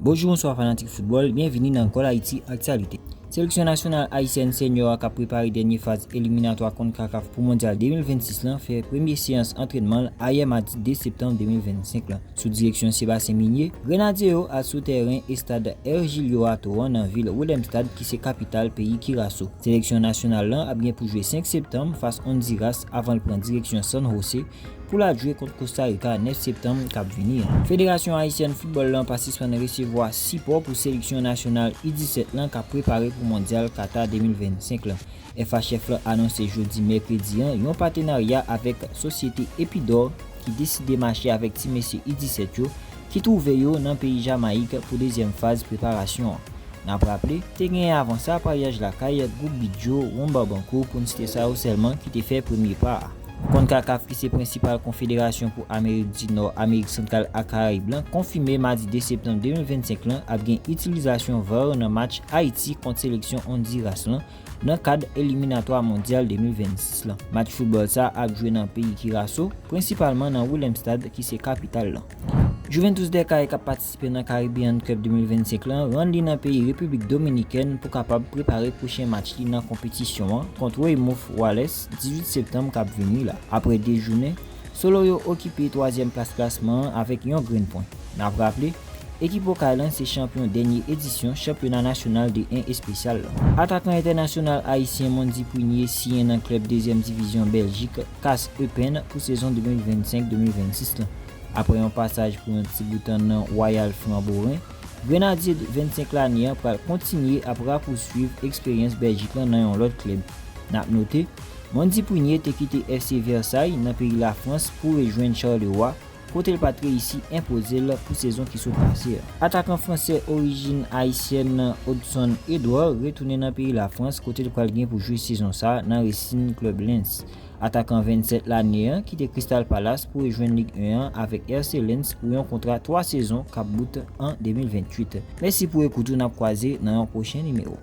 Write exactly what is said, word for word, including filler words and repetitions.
Bonjou, bonswa fanatik foutbòl, byenvini nan Gòl Ayiti Aktyalite. Seleksyon nasyonal ayisyèn sènyò a k ap prepare dènye faz eliminatwa CONCACAF pou Mondyal de mil vennsis lan fè premye seyans antrènman l ayè madi de septanm de mil vennsenk lan. Sou direksyon Sébastien Migné, Grenadye yo al sou tèren estad Hergilio Atto an nan vil Willemstad ki se kapital peyi Kiraso. Seleksyon nasyonal lan ap gen pou jwe senk septanm fas Ondiras avan l pran direksyon San Jose pou l al jwe kont Kosta Rika nèf septanm k ap vini an. Federasyon ayisyèn foutbòl lan pa sispann resevwa sipò pou seleksyon nasyonal I disèt lan k ap prepare pou Mondyal Kata de mil vennsenk lan. F H F lan anonse jodi mèkredi an yon patenarya avèk sosyete Epidor ki deside mache avèk ti mesye I disèt yo ki twouve yo nan peyi Jamayik pou dezyèm faz preparasyon an. N ap raple, te genyen avan sa paryaj lakay gwoup Bidjo, Womba Banco, pou n site sa yo sèlman, ki te fè premye pa a. CONCACAF, ki se prensipal konfederasyon pou Amerik di Nò, Amerik Santral ak Karayib lan, konfime madi de septanm de mil vennsenk lan ap gen itilizasyon var nan match Ayiti kont seleksyon Ondiras lan nan kad eliminatwa Mondyal de mil vennsis lan. Match foutbòl sa ap jwe nan peyi Kiraso, prensipalman nan Willemstad ki se kapital lan. Juventus des Cayes k ap patisipe nan Caribbean Cup de mil vennsenk lan rann li nan peyi Repiblik Dominikèn pou kapab prepare pwochen match li nan konpetisyon an kont Weymouth Wales dizuit septanm k ap vini la. Apre de jounen, Solo yo okipe twazyèm plas klasman an avèk yon grenn pwen. N ap raple, ekip Okay lan se chanpyon dènye edisyon chanpyona nasyonal de en espesyal lan. Atakan entènasyonal ayisyen Mondy Prunier siyen nan klèb dezyèm divizyon Bèljik, Cas Eupen, pou sezon de mil vennsenk de mil vennsis lan. Apre yon pasaj pou yon ti boutan nan Royal Flanboren, Grenadye vennsenk lane an pral kontinye ap rapouswiv eksperyans Bèljik lan nan yon lòt klèb. N ap note, Mondy Prunier te kite F C Versailles nan peyi Lafrans pou rejwenn Charleroi, kote l pa t reyisi enpoze l pou sezon ki sot pase a. Atakan fransè orijin ayisyèn Hudson Edouard retounen nan peyi Lafrans, kote l pral gen pou jwe sezon sa a nan Racing Club Lens. Atakan vennsèt lane an kite Crystal Palace pou rejwenn Lig en an avèk R C Lens pou yon kontra twa sezon k ap bout an de mil venntuit. Mèsi pou ekout ou, n ap kwaze nan yon pwochen nimewo.